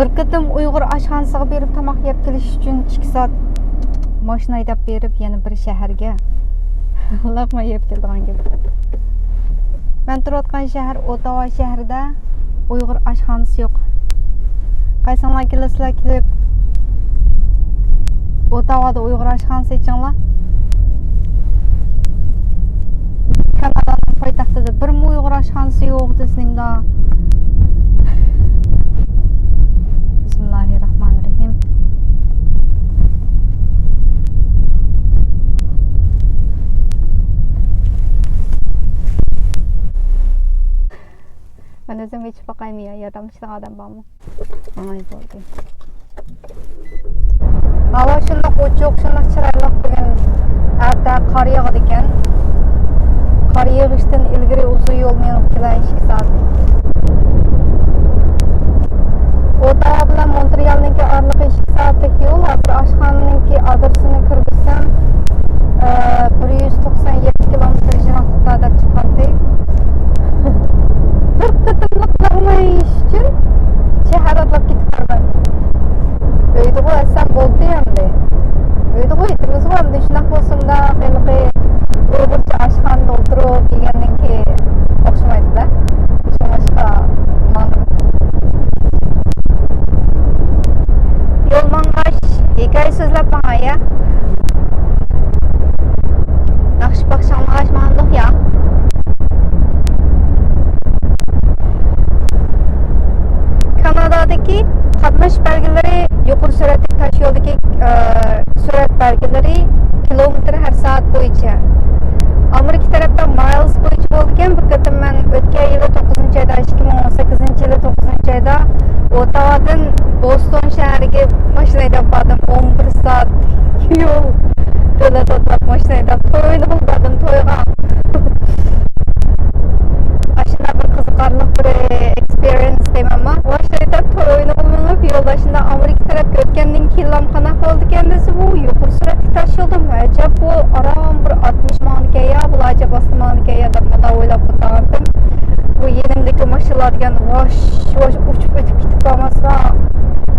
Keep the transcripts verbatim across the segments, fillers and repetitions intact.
بىر قېتىم ئۇيغۇر ئاشخانىسىغا بېرىپ تاماق يەپ كېلىش ئۈچۈن ئىككى سائەت ماشىنا ھەيدەپ بېرىپ، يەنە بىر شەھەرگە لەقمە يەپ كېلىدىغان گەپ. مەن تۇرۇۋاتقان شەھەر ئوتاۋا شەھىرىدە ئۇيغۇر ئاشخانىسى يوق. قايسىڭلار كېلىسىلەر كېلىپ، ئوتاۋادا ئۇيغۇر ئاشخانىسى ئېچىڭلار. كانادانىڭ پايتەختىدە بىرمۇ ئۇيغۇر ئاشخانىسى يوق دېسىنىمدا. بىسمىللاھىررەھمانىررەھىم. مەن ئۆزۈم ئېچىپ باقايمۇ يا، ياردەملىشىدىغان ئادەم بارمۇ؟ ئاي، بولدى. ھاۋا شۇنداق ئوچۇق، شۇنداق چىرايلىق بۈگۈن. ئەتە قار ياغىدىكەن. قار يېغىشتىن ئىلگىرى ئۇزۇن يول مېڭىپ كېلەي، ئىككى سائەتلىك. ئوتاۋا بىلەن مونترېئالنىڭكى ئارىلىقى ئىككى سائەتلىك يول. ھازىر ئاشخانىنىڭكى ئادرېسىنى كىرگۈزسەم، ئە، بىر يۈز توقسان يەتتە كىلومېتىر يىراقلىقتا دەپ چىقاتتى. بىر قېتىملىق لەقمە يېيىش ئۈچۈن شەھەر ئاتلاپ كېتىپ بارىمەن. ئۆيدىغۇ ئەتسەم بولدى ئەمدى. ئۆيدىغۇ ئېتىمىزغۇ ئەمدى شۇنداق بولسىمۇ، ھېلىقى ئۇيغۇرچە ئاشخانىدا ئولتۇرۇپ يېگەننىڭكى ئوخشىمايدۇ-دە. شۇڭلاشقا ماڭدىم. يول ماڭغاچ ھېكايە سۆزلەپ ماڭاي يا. ناخشا باقساڭلار ئاچماندۇق يا. كانادادىكى قاتناش بەلگىلىرى يۇقىرى سۈرئەتلىك تاش يولدىكى، ئە، سۈرئەت بەلگىلىرى كىلومېتىر ھەر سائەت بويىچە. ئامېرىكا تەرەپتە مايلس بويىچە بولىدىكەن. بىر قېتىم مەن ئۆتكەن يىلى توققۇزىنچى ئايدا، ئىككى مىڭ ئون سەككىزىنچى يىلى توققۇزىنچى ئايدا ئوتاۋادىن بوستون شەھىرىگە ماشىنا ھەيدەپ باردىم. ئون بىر سائەت يول. دۆلەت ئاتلاپ ماشىنا ھەيدەپ توي ئوينىغىلى باردىم، تويغا. ئاشۇنداق بىر قىزىقارلىق بىر ئېكسپېرىيەنس دەيمەنما. ماشىنا ھەيدەپ توي ئوينىغىلى مېڭىپ، يولدا شۇنداق ئامېرىكا تەرەپكە ئۆتكەندىن كېيىنلا قانداق بولىدىكەن دېسە، بۇ يۇقىرى سۈرئەتلىك تاش يولدىمۇ ئەجەب بۇ ئاران بىر ئاتمىش ماڭىدىكەن يا، بۇلار ئەجەب ئاستا ماڭىدىكەن يا دەپ مۇنداق ئويلاپ ئولتۇرغانتىم. بۇ يېنىمدىكى ماشىنىلار دېگەن ۋاش ۋاش ئۇچۇپ ئۆتۈپ كېتىپ بارماسمۇ؟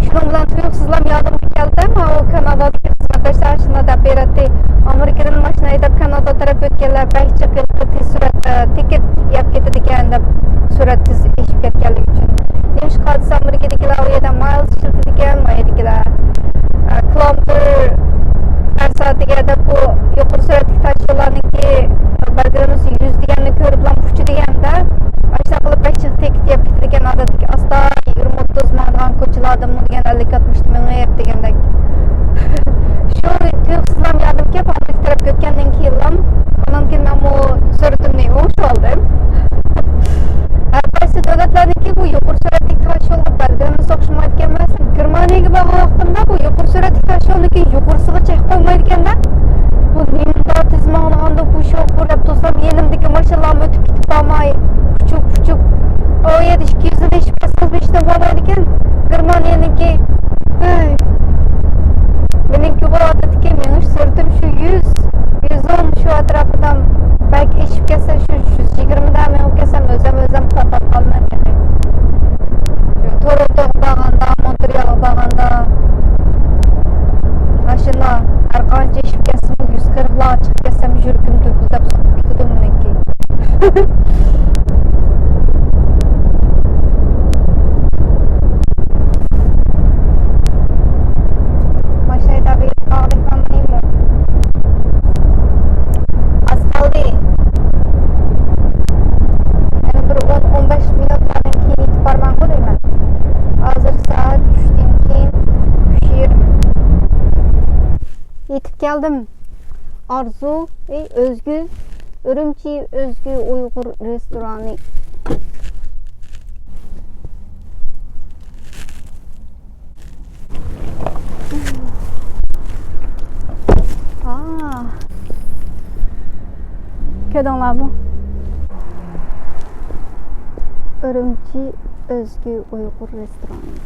شۇنىڭ بىلەن تۇيۇقسىزلا يادىمغا كەلدى، ماۋۇ كانادادىكى خىزمەتداشلار ئاشۇنداق دەپ بېرەتتى. ئامېرىكىدىن ماشىنا ھەيدەپ كانادا تەرەپ ئۆتكەنلەر بەك جىق ھېلىقى تېز سۈرئەت، ئە، تىكېت يەپ كېتىدىكەن دەپ، سۈرئەت تېز ئېشىپ كەتكەنلىكى ئۈچۈن. نېمىشقا دېسە، ئامېرىكىدىكىلەر ئۇ يەردە مايلس ئىشلىتىدىكەن، ما يەردىكىلەر، ئە، كىلومېتىر ھەر سائەتكە دەپ، بۇ يۇقىرى سۈرئەتلىك تاش يوللارنىڭكى بەلگىلىمىسى يۈز دېگەننى كۆرۈپلا ئۇچىدىكەن-دە، ئاشۇنداق قىلىپ بەك جىق تېكىت يەپ كېتىدىكەن. ئادەتتىكى ئاستا يىگىرمە ئوتتۇز ماڭىدىغان كوچىلاردىمۇ دېگەن ئەللىك ئاتمىشتا مېڭىپ دېگەندەك. شۇ تۇيۇقسىزلا يادىمغا كېلىپ، ئامېرىكا تەرەپكە ئۆتكەندىن كېيىنلا، ئانان كېيىن مەنمۇ سۈرئىتىمنى ئوڭشىۋالدىم. ھەر قايسى دۆلەتلەرنىڭكى بۇ يۇقىرى سۈرئەتلىك تاش يولغا بەلگىلىمىسى ئوخشىمايدىكەن. مەسىلەن، گېرمانىيەگە بارغان ۋاقتىمدا بۇ يۇقىرى سۈرئەتلىك تاش يولنىڭكى يۇقىرىسىغا چىقىپ بولمايدىكەن-دە. بۇ نېمانداق تېز ماڭىدىغاندۇ بۇ شوپۇر دەپ، دوستلار، يېنىمدىكى ماشىنىلارمۇ ئۆتۈپ كېتىپ بارماي، ئۇچۇپ، ئۇچۇپ، ئۇ يەردە ئىككى يۈزدىن ئېشىپ كەتسىڭىز، ھېچنېمە بولمايدىكەن. گېرمانىيەنىڭكى، ھەي. مېنىڭكى بۇ ئادەتتىكى مېڭىش سۈرئىتىم شۇ يۈز، يۈز ئون شۇ ئەتراپىدا، بەك ئېشىپ كەتسە، شۇ يۈز يىگىرمىدە مېڭىپ كەتسەم، ئۆزۈم، ئۆزۈم خاپا قالىمەن تېخى. تورونتوغا بارغاندا، مونترېئالغا بارغاندا، ماشىنا ھەر قانچە ئېشىپ كەتسىمۇ، يۈز قىرىقلارغا چىقىپ كەتسەم، يۈرىكىم دۈپۈلدەپ سوقۇپ كېتىدۇ مېنىڭكى. ماشىنا ھەيدەپ يېتىپ قالدى. ئاز قالدى. يەنە بىر ئون، ئون بەش مىنۇتلاردىن كېيىن يېتىپ بارىمەنغۇ دەيمەن. ھازىر سائەت ئۈچتىن كېيىن، ئۈچ يېرىم. يېتىپ كەلدىم. ئارزۇ، ئەي، ئۆزگۈ، ئۈرۈمچى ئۆزگۈ ئۇيغۇر رېستورانى. ئا. كۆردۈڭلارمۇ؟ ئۈرۈمچى ئۆزگۈ ئۇيغۇر رېستورانى.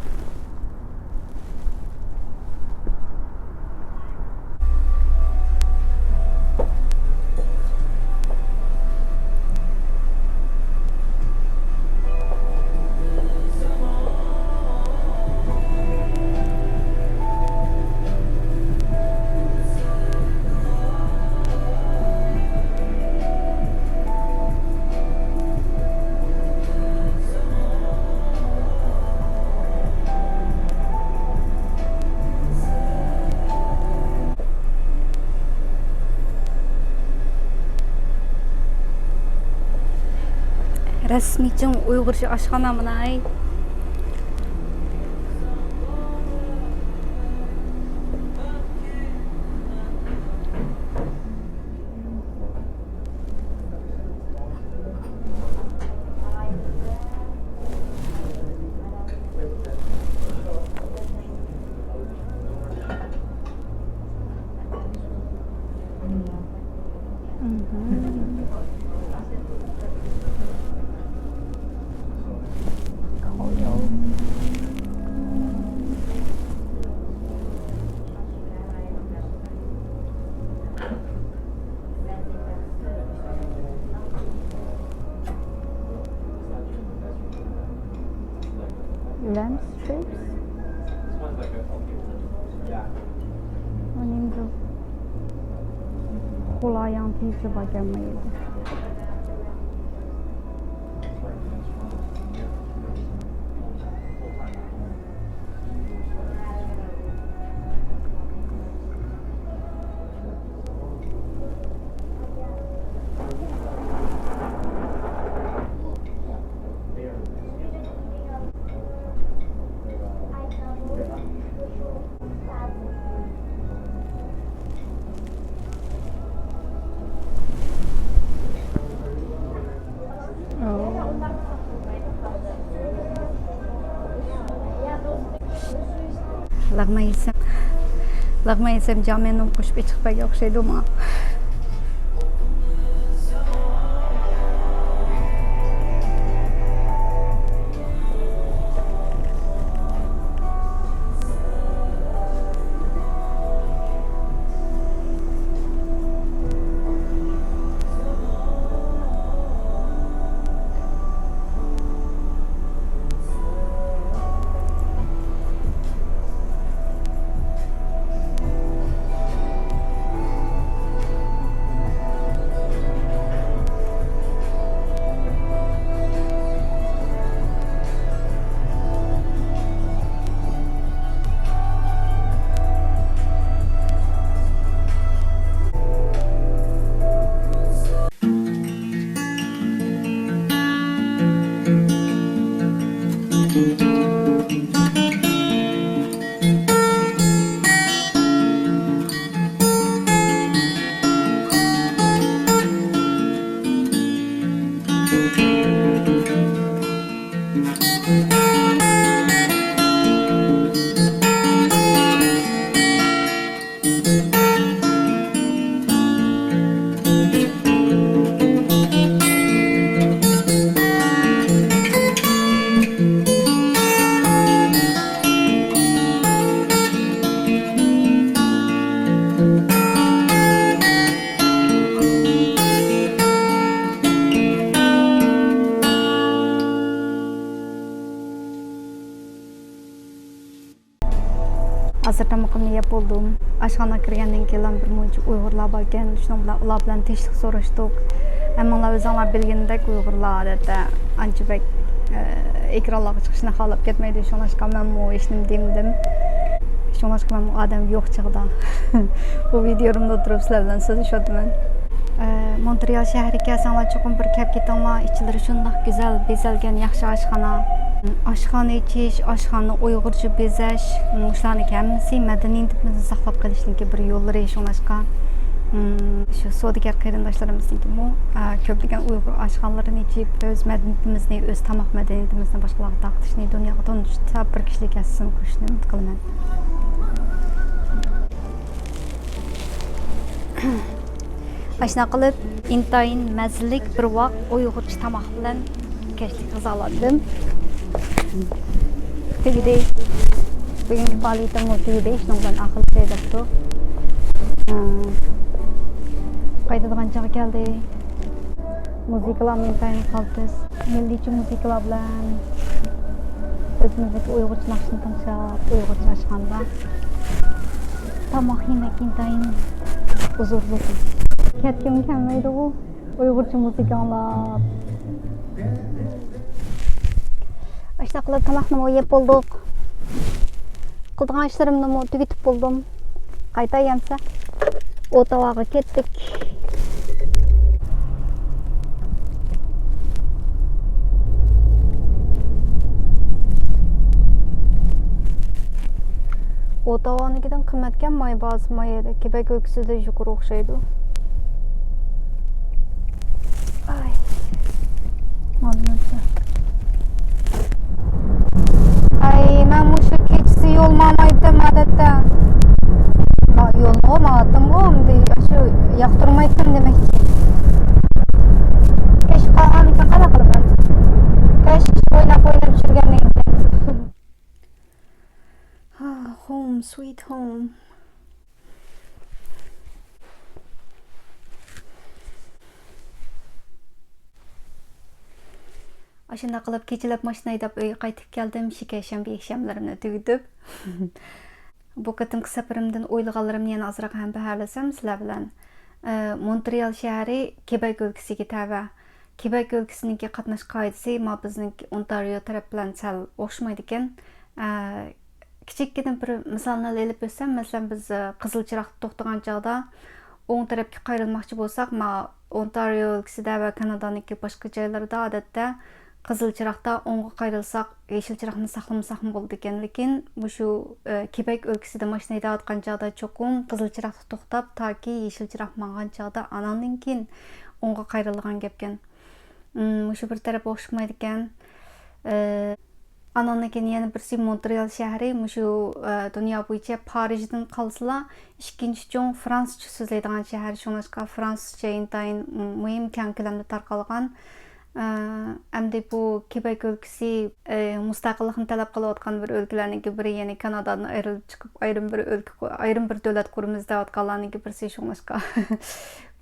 رەسمىي چىڭ ئۇيغۇرچە ئاشخانا مانا. Lamb strips. ئۇنىڭدا قولاياڭ پىززا بار ئىكەن. لەغمەن يېسەم، لەغمەن يېسەم جامەنۇم قوشۇپ ئېچىق بەرگەن ئوخشايدۇ ماڭا. ھازىر تامىقىمنى يەپ بولدۇم. ئاشخانىغا كىرگەندىن كېيىن بىر مۇنچە ئۇيغۇرلار باركەن، شۇنىڭ بىلەن ئۇلار بىلەن تىنچلىق سوراشتۇق. ھەممىڭلار ئۆزۈڭلار بىلگىنىدەك ئۇيغۇرلار ئادەتتە ئانچە بەك، ئە، ئېكرانلارغا چىقىشنى خالاپ كەتمەيدۇ. شۇڭلاشقا مەنمۇ ھېچنېمە دېمىدىم. شۇڭلاشقا مەنمۇ ئادەم يوق چېغىدا بۇ ۋىدىيو ئورنىدا تۇرۇپ سىلەر بىلەن سۆزلىشىۋاتىمەن. ئە، مونترېئال شەھىرىگە كەلسەڭلار، چوقۇم بىر كەپ كېتىڭلار. ئىچلىرى شۇنداق گۈزەل بېزەلگەن ياخشى ئاشخانا. ئاشخانا ئېچىش، ئاشخانىنى ئۇيغۇرچە بېزەش، مۇشۇلارنىڭ ھەممىسى مەدەنىيىتىمىزنى ساقلاپ قېلىشنىڭكى بىر يوللىرى. شۇڭلاشقا، مم، شۇ سودىگەر قېرىنداشلىرىمىزنىڭكىمۇ، ئە، كۆپلىگەن ئۇيغۇر ئاشخانىلىرىنى ئېچىپ، ئۆز مەدەنىيىتىمىزنى، ئۆز تاماق مەدەنىيىتىمىزنى باشقىلارغا تارقىتىشنى، دۇنياغا تونۇتۇشتا بىر كىشىلىك ھەسسىسىنى قوشۇشنى ئۈمىد قىلىمەن. ئاشۇنداق قىلىپ، ئىنتايىن مەززىلىك بىر ۋاق ئۇيغۇرچە تاماق بىلەن كەچلىك غىزالاندىم. تۈگىدى. بۈگۈنكى پائالىيىتىممۇ تۈگىدى. شۇنىڭ بىلەن ئاخىرلىشاي دەپتۇ. ھە. قايتىدىغان چاغ كەلدى. مۇزىكىلارمۇ ئىنتايىن قالتىس. مىللىيچە مۇزىكىلار بىلەن ئۆزىمىزنىڭكى ئۇيغۇرچە ناخشىنى تىڭشاپ، ئۇيغۇرچە ئاشخانىدا تاماق يېمەك ئىنتايىن ھۇزۇرلۇق. كەتكۈم كەلمەيدىغۇ، ئۇيغۇرچە مۇزىكا ئاڭلاپ. ئاشۇنداق قىلىپ تاماقنىمۇ يەپ بولدۇق. قىلىدىغان ئىشلىرىمنىمۇ تۈگىتىپ بولدۇم. قايتا يەنسە ئوتاۋاغا كەتتۇق. ئوتاۋانىڭكىدىن قىممەتكەن ماي باھاسى ما يەردە. كېبەك ئۆلكىسىدە يۇقىرى ئوخشايدۇ. ئاي. مانا. ئاي، مەن مۇشۇ كېچىسى يول ماڭمايتتىم ئادەتتە. ما-، يولنىغۇ ماڭاتتىمغۇ، ئەمدى شۇ ياقتۇرمايتتىم دېمەكچى. كەچ قالغانىكەن، قانداق قىلىمەن؟ كەچ ئويناپ، ئويناپ يۈرگەندىن كېيىن. ھا، home sweet home. ئاشۇنداق قىلىپ كېچىلەپ ماشىنا ھەيدەپ ئۆيگە قايتىپ كەلدىم، شىكەشەنبە يەكشەنبىلىرىمنى تۈگىتىپ. بۇ قېتىمقى سەپىرىمدىن ئويلىغانلىرىمنى يەنە ئازراق ھەم بەھەرلىسەم سىلەر بىلەن. ئە، مونترېئال شەھىرى كېبەك ئۆلكىسىگە تەۋە. كېبەك ئۆلكىسىنىڭكى قاتناش قائىدىسى ما بىزنىڭكى ئونتارىيو تەرەپ بىلەن سەل ئوخشىمايدىكەن. ئە، كىچىككىنە بىر مىسالنى ئېلىپ ئۆتسەم، مەسىلەن، بىز، ئە، قىزىل چىراغدا توختىغان چاغدا ئوڭ تەرەپكە قايرىلماقچى بولساق، ما ئونتارىيو ئۆلكىسىدە ۋە كانادانىڭكى باشقا جايلىرىدا ئادەتتە قىزىل چىراغدا ئوڭغا قايرىلساق، يېشىل چىراغنى ساقلىمىساقمۇ بولىدىكەن. لېكىن مۇشۇ، ئە، كېبەك ئۆلكىسىدە ماشىنا ھەيدەۋاتقان چاغدا چوقۇم قىزىل چىراغدا توختاپ، تاكى يېشىل چىراغ ماڭغان چاغدا، ئاناندىن كېيىن ئوڭغا قايرىلىدىغان گەپكەن. ئىم، مۇشۇ بىر تەرەپ ئوخشىمايدىكەن. ئە، ئاناندىن كېيىن يەنە بىرسى مونترېئال شەھىرى، مۇشۇ، ئە، دۇنيا بويىچە پارىژدىن قالسىلا، ئىككىنچى چوڭ فرانسۇزچە سۆزلەيدىغان شەھەر. شۇڭلاشقا فرانسۇزچە ئىنتايىن مۇھىم، كەڭ كۆلەمدە تارقالغان. ئە، ئەمدى بۇ كېبەك ئۆلكىسى، ئە، مۇستەقىللىقنى تەلەپ قىلىۋاتقان بىر ئۆلكىلەرنىڭكى بىرى، يەنى كانادادىن ئايرىلىپ چىقىپ، ئايرىم بىر ئۆلكە قۇ-، ئايرىم بىر دۆلەت قۇرىمىز دەۋاتقانلارنىڭكى بىرسى. شۇڭلاشقا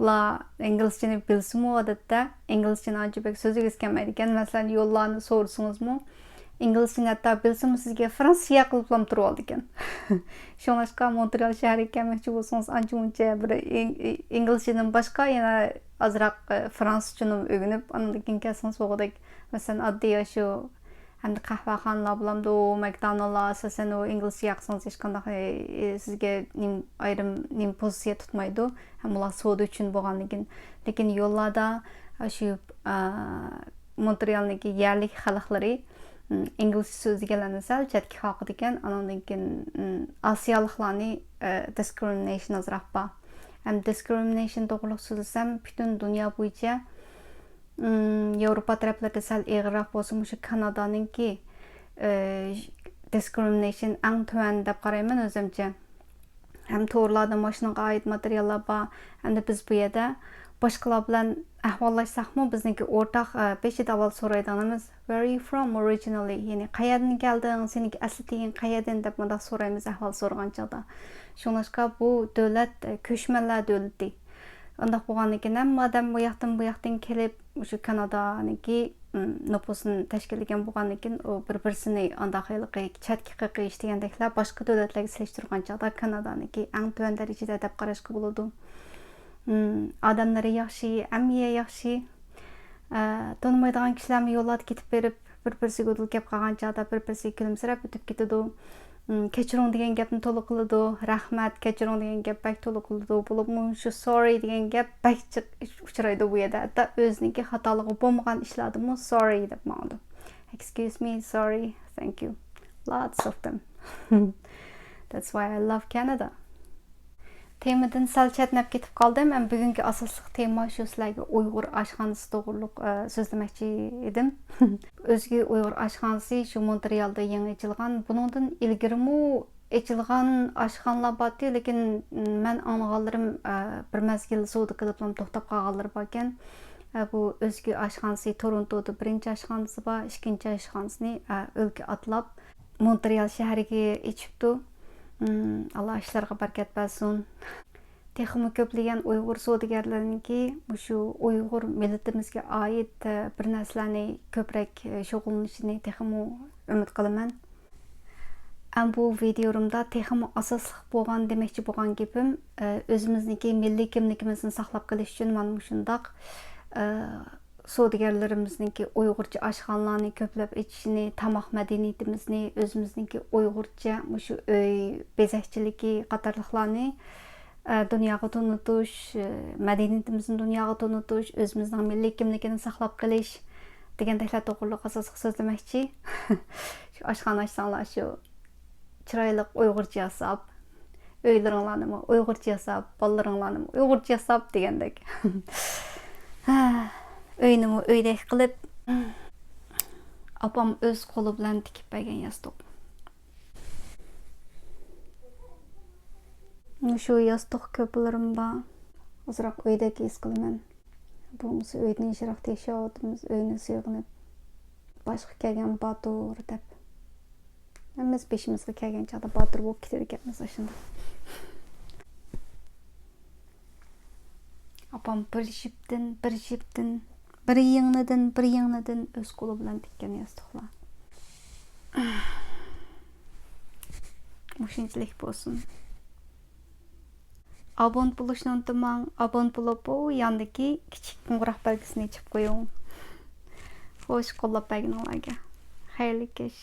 ئۇلار ئىنگلىزچىنى بىلسىمۇ، ئادەتتە ئىنگلىزچىنى ئانچە بەك سۆزلىگۈسى كەلمەيدىكەن. مەسىلەن، يوللارنى سورىسىڭىزمۇ، ئىنگلىزچىنى ھەتتا بىلسىمۇ، سىزگە فرانسىيە قىلىپلام تۇرۇۋالىدىكەن. شۇڭلاشقا مونترېئال شەھىرىگە كەلمەكچى بولسىڭىز، ئانچە مۇنچە بىر ئىن-، ئىنگلىزچىدىن باشقا يەنە ئازراق، ئە، فرانسۇزچىنىمۇ ئۆگىنىپ، ئاندىن كېيىن كەلسىڭىز بولغۇدەك. مەسىلەن، ئاددىي ئاشۇ ھەمدە قەھۋەخانىلار بولامدۇ، ماكدونالدلار، ئاساسەن ئۇ ئىنگلىزچە ياقسىڭىز ھېچقانداق، ئى، ئى، سىزگە نېمە ئايرىم نېمە پوزىتسىيە تۇتمايدۇ. ھەم ئۇلار سودا ئۈچۈن بولغاندىكىن. لېكىن يوللاردا ئاشۇ، ئا، مونترېئالنىڭكى يەرلىك خەلقلىرى، ئىم، ئىنگلىزچە سۆزلىگەنلەرنى سەل چەتكە قاقىدىكەن. ئانىڭدىن كېيىن، ئىم، ئاسىيالىقلارنى، ئە، دىسكرىمىنېيشن ئازراق بار. ھەم دىسكرىمىنېيشن توغرۇلۇق سۆزلىسەم، پۈتۈن دۇنيا بويىچە ئىم، ياۋروپا تەرەپلىرىدە سەل ئېغىرراق بولسا، مۇشۇ كانادانىڭكى، ئى، دىسكرىمىنېيشن ئەڭ تۆۋەن دەپ قارايمەن ئۆزۈمچە. ھەم تورلاردا ماشىنىغا ئائىت ماتېرىياللار بار. ھەمدە بىز بۇ يەردە باشقىلار بىلەن ئەھۋاللاشساقمۇ، بىزنىڭكى ئورتاق، ئە، بېشىدا ئاۋۋال سورايدىغىنىمىز، "Where are you from originally؟" يەنى، "قەيەردىن كەلدىڭ؟ سېنىڭكى ئەسلى تېگىن قەيەردىن؟" دەپ مۇنداق سورايمىز ئەھۋال سورىغان چاغدا. شۇڭلاشقا بۇ دۆلەت، ئە، كۆچمەنلەر دۆلىتى. ئۇنداق بولغاندىكىن، ھەممە ئادەم بۇ ياقتىن، بۇ ياقتىن كېلىپ، مۇشۇ كانادانىڭكى، ئىم، نوپۇسىنى تەشكىللىگەن بولغاندىكىن، ئۇ بىر-بىرسىنى ئانداق ھېلىقى چەتكە قېقىش دېگەندەكلەر باشقا دۆلەتلەرگە سېلىشتۇرغان چاغدا كانادانىڭكى ئەڭ تۆۋەن دەرىجىدە دەپ قاراشقا بولىدۇ. ئىم، ئادەملىرى ياخشى، ھەممە يەر ياخشى. ئە، تونۇمايدىغان كىشىلەرمۇ يوللاردا كېتىپ بېرىپ، بىر-بىرسىگە ئۇدۇل كەپ قالغان چاغدا بىر-بىرسىگە كۈلۈمسىرەپ ئۆتۈپ كېتىدۇ. ئىم، كەچۈرۈڭ دېگەن گەپنى تولا قىلىدۇ، رەھمەت، كەچۈرۈڭ دېگەن گەپ بەك تولا قىلىدۇ. بولۇپمۇ شۇ سوررى دېگەن گەپ بەك جىق ئۇچرايدۇ بۇ يەردە. ھەتتا ئۆزىنىڭكى خاتالىقى بولمىغان ئىشلاردىمۇ سوررى دەپ ماڭىدۇ. Excuse me, sorry, thank you. Lots of them. That's why I love Canada. تېمىدىن سەل چەتنەپ كېتىپ قالدىم. ھەم بۈگۈنكى ئاساسلىق تېما شۇ سىلەرگە ئۇيغۇر ئاشخانىسى توغرۇلۇق، ئە، سۆزلىمەكچى ئىدىم. ئۆزگە ئۇيغۇر ئاشخانىسى شۇ مونترېئالدا يېڭى ئېچىلغان. بۇنىڭدىن ئىلگىرىمۇ ئېچىلغان ئاشخانىلار بارتى، لېكىن مەن ئاڭلىغانلىرىم، ئە، بىر مەزگىل سودا قىلىپلا توختاپ قالغانلىرى باركەن. ئە، بۇ ئۆزگە ئاشخانىسى تورونتودا بىرىنچى ئاشخانىسى بار، ئىككىنچى ئاشخانىسىنى، ئە، ئۆلكە ئاتلاپ، مونترېئال شەھىرىگە ئېچىپتۇ. ئىم، ئاللا ئىشلىرىغا بەرىكەت بەرسۇن. تېخىمۇ كۆپلىگەن ئۇيغۇر سودىگەرلىرىنىڭكى مۇشۇ ئۇيغۇر مىللىتىمىزگە ئائىت، ئە، بىر نەرسىلەرنى كۆپرەك، ئە، شۇغۇللىنىشىنى تېخىمۇ ئۈمىد قىلىمەن. ئەم، بۇ ۋىدىيولىرىمدا تېخىمۇ ئاساسلىق بولغان دېمەكچى بولغان گېپىم، ئە، ئۆزىمىزنىڭكى مىللىي كىملىكىمىزنى ساقلاپ قېلىش ئۈچۈن مانا مۇشۇنداق، ئە، سودىگەرلىرىمىزنىڭكى ئۇيغۇرچە ئاشخانىلارنى كۆپلەپ ئېچىشىنى، تاماق مەدەنىيىتىمىزنى، ئۆزىمىزنىڭكى ئۇيغۇرچە مۇشۇ ئۆي بېزەكچىلىكى قاتارلىقلارنى، ئە، دۇنياغا تونۇتۇش، ئە، مەدەنىيىتىمىزنى دۇنياغا تونۇتۇش، ئۆزىمىزنىڭ مىللىي كىملىكىنى ساقلاپ قېلىش دېگەندەكلەر توغرۇلۇق ئاساسلىق سۆزلىمەكچى. شۇ ئاشخانا ئاچساڭلار، شۇ چىرايلىق ئۇيغۇرچە ياساپ، ئۆيلىرىڭلارنىمۇ ئۇيغۇرچە ياساپ، بالىلىرىڭلارنىمۇ ئۇيغۇرچە ياساپ دېگەندەك. ئۆينىمۇ ئۆيدەك قىلىپ، ئاپام ئۆز قولى بىلەن تىكىپ بەرگەن ياستۇق. مۇشۇ ياستۇق كۇپىلىرىم بار. ئازراق ئۆيدەك ھېس قىلىمەن. بولمىسا ئۆيدىن يىراقتا ياشاۋاتىمىز، ئۆينى سېغىنىپ، باشقا كەلگەن باتۇر دەپ. ھەممىمىز بېشىمىزغا كەلگەن چاغدا باتۇر بولۇپ كېتىدىكەنمىز ئاشۇنداق. ئاپام بىر جىپتىن، بىر جىپتىن، بىر يىڭنىدىن، بىر يىڭنىدىن ئۆز قولى بىلەن تىككەن ياستۇقلار. مۇشۇنچىلىك بولسۇن. ئابونت بولۇشنى ئۇنتۇماڭ. ئابونت بولۇپ، بۇ ياندىكى كىچىك قوڭغۇراق بەلگىسىنى ئېچىپ قويۇڭ. خوش، قوللاپ بەرگىنىڭلارگە. خەيرلىك كەچ.